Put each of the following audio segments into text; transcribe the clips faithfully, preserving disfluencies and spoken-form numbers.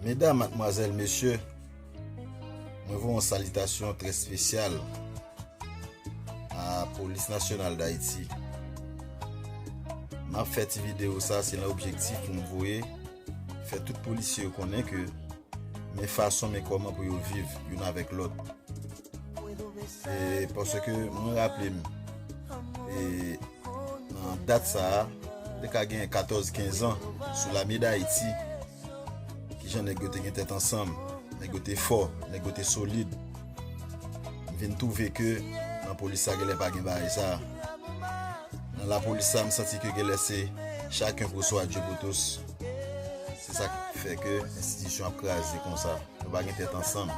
Medam, madmwazèl, mesye, mwen voye yon salitasyon trè espesyal a Polis Nasyonal d Ayiti. M ap fè ti videyo sa, se nan objektif pou m voye fè tout polisye yo konnen ke men fason, men kòman pou yo viv youn avèk lòt. E paske mwen raple m, e nan dat sa a, te ka gen katòz, kenz an sou lame d Ayiti, kijan nèg yo te gen tèt ansanm, nèg yo te fò, nèg yo te solid. M vin twouve ke nan polis sa genlè pa gen bagay sa. Nan lapolis sa, m santi ke genlè se chacun pour soi, Dieu pour tous. Se sa k fè ke enstitisyon ap kraze konsa. Nou pa gen tèt ansanm.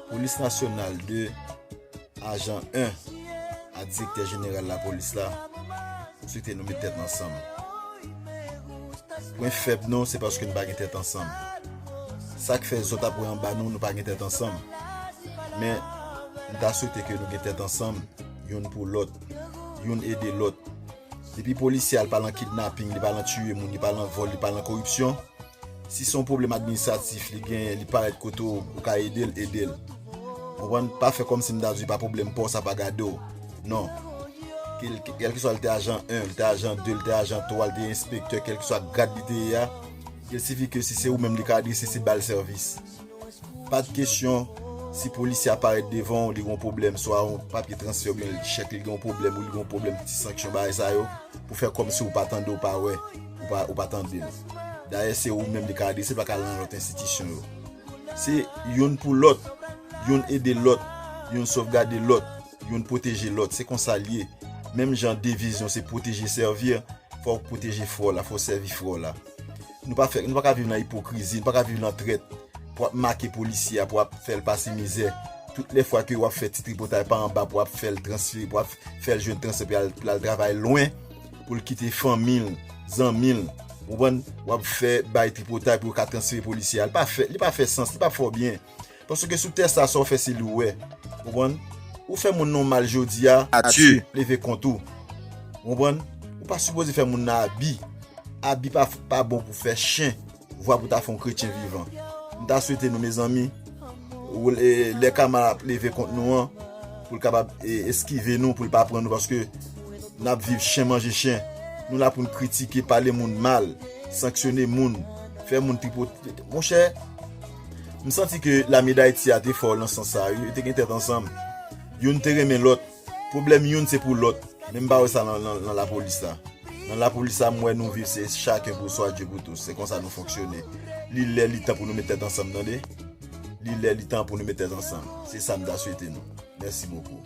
Polis nasyonal, de ajan en a direktè jeneral lapolis la, m swete nou met tèt ansanm. Pwen fèb nou, se paske nou pa gen tèt ansanm. Sa k fè zòt ap wè anba nou, nou pa gen tèt ansanm. Men, m ta swete ke nou gen tèt ansanm, youn pou lòt, youn ede lòt. Depi polisye a, li pa lan kidnaping, li pa lan tiye moun, li pa lan vòl, li pa lan koripsyon, si se yon pwoblèm administratif li genyen, li parèt kote w, ou ka ede l, ede l. Konprann? Pa fè kòmsi m ta di pa pwoblèm pa w, sa pa gade w. Non. Kèl, kèlkeswa li te ajan en, li te ajan de, li te ajan twa, li te enspektè, kèlkeswa grad li te ye a, il sifi ke si se ou menm li ka adrese, se ba l sèvis. Pa t kesyon si polisye a parèt devan w, li gen yon pwoblèm, swa yon papye transfè oubyen chèk li gen yon pwoblèm, ou li gen yon pwoblèm, ti sanksyon, bagay sa yo, pou fè kòmsi ou pa tande, ou pa wè, ou pa, ou pa tande l. Dayè, se ou menm li ka adrese, li pa ka al nan lòt enstitisyon yo. Se youn pou lòt, youn ede lòt, youn sovgade lòt, youn pwoteje lòt. Se konsa l ye. Menm jan deviz nou se pwoteje, sèvi, fò w pwoteje frè w la, fò w sèvi frè w la. Nou pa fè, nou pa ka viv nan ipokrizi, nou pa ka viv nan trèt. Pou w ap make polisye a, pou w ap fè l pase mizè. Tout lè fwa ke w ap fè ti tripotay pa anba, pou w ap fè l transfere, pou w ap fè l jwenn transfè pou l al, pou l al travay lwen, pou l kite fanmi l, zanmi l. Ou konprann? W ap fè bay tripotay pou yo ka transfere polisye a. Li pa fè, li pa fè sans, li pa fè w byen. Paske sou tè sa, sa w fè se li w wè. Konprann? Ou fè moun nan mal jodi a, Atye. Atye, leve kont ou. Konprann? Ou pa sipoze fè moun nan abi. Abi pa, pa bon pou fè chen. Vwa pou ta fè yon kretyen vivan. M ta swete nou, mezanmi, ou, e, lè Kama ap leve kont nou an, pou l kapab, e, eskive nou, pou l pa pran nou, paske n ap viv chen manje chen. Nou la pou n kritike, pale moun mal, sanksyone moun, fè moun tripote. Monchè, m santi ke lame d Ayiti a te fò nan sans sa, wi. Yo te gen tèt ansanm. Youn te renmen lòt. Pwoblèm youn se pou lòt. Men m pa wè sa nan, nan, nan lapolis la. Nan lapolis la, m wè nou viv se chacun pour soi, Dieu pour tous. Se konsa nou fonksyone. Li lè, li tan pou nou met tèt ansanm, tande? Li lè, li tan pou nou met tèt ansanm. Se sa m ta swete nou. Mèsi bokou.